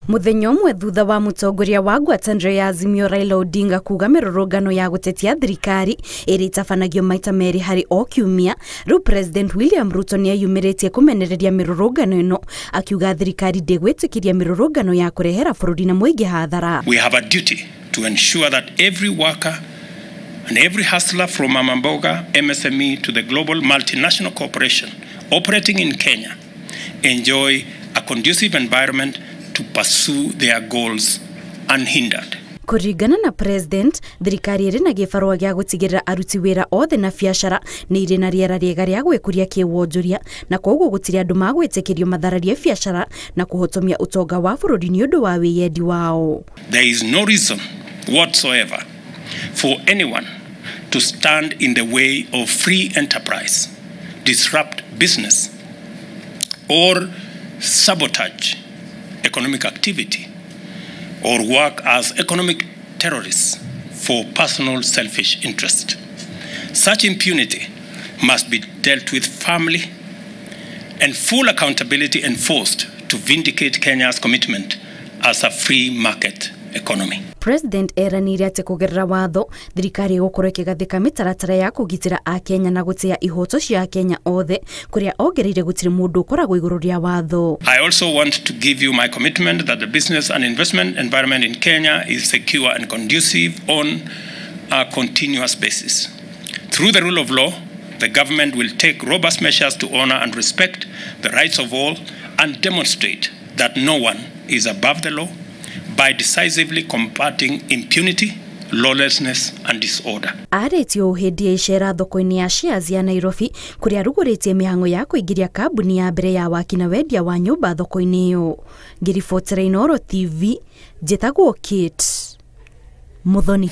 Muthenya ũmwe thutha wa mũtongoria wa ngwatanĩro ya Azimio Raila Odinga kuga mĩrũrũngano ya gũtetia thirikari ĩrĩa ĩtabanagio maita merĩ harĩ o kiumia, rĩu President William Ruto nĩeyumĩrĩtie kũmenereria mĩrũrũngano ĩno, akiuga thirikari ndĩgwĩtĩkĩria mĩrũrũngano ya kũrehera bũrũri na mũingĩ hathara. We have a duty to ensure that every worker and every hustler from Mama Mboga, MSME to the global multinational corporation operating in Kenya enjoy a conducive environment to pursue their goals unhindered. Kũringana na president, thirikari ĩrĩ na gĩbarũa gĩa gũtigĩrĩra aruti wĩra othe na biacara nĩ irĩ na rĩera rĩega rĩa gwĩkũria kĩwonjoria, na koguo gũtirĩ andũ magwĩtĩkĩrio mathararie biacara na kũhotomia ũtonga wa bũrũri nĩ ũndũ wa wĩyendi wao. There is no reason whatsoever for anyone to stand in the way of free enterprise, disrupt business, or sabotage economic activity, or work as economic terrorists for personal selfish interest. Such impunity must be dealt with firmly and full accountability enforced to vindicate Kenya's commitment as a free market economy. President eranĩire atĩ kũgerera watho thirikari ĩgũkorwo ĩkĩgathĩka mĩtaratara ya kũgitĩra Akenya na gũtĩa ihoto cia Akenya othe, kũrĩa ongereire gũtirĩ mũndũ ũkoragwo igũrũ rĩa watho. I also want to give you my commitment that the business and investment environment in Kenya is secure and conducive on a continuous basis. Through the rule of law, the government will take robust measures to honor and respect the rights of all and demonstrate that no one is above the law by decisively combating impunity, lawlessness and disorder. Arĩtie ũũ hĩndĩ ya icera thoko-inĩ ya shares ya Nairobi, kũrĩa arugũrĩtie mĩhang'o ya kũingĩria kambuni ya mbere ya waki na wendia wa nyũmba thoko-inĩ ĩyo. Ngĩribotera Inooro TV, njĩtagwo Kate Muthoni.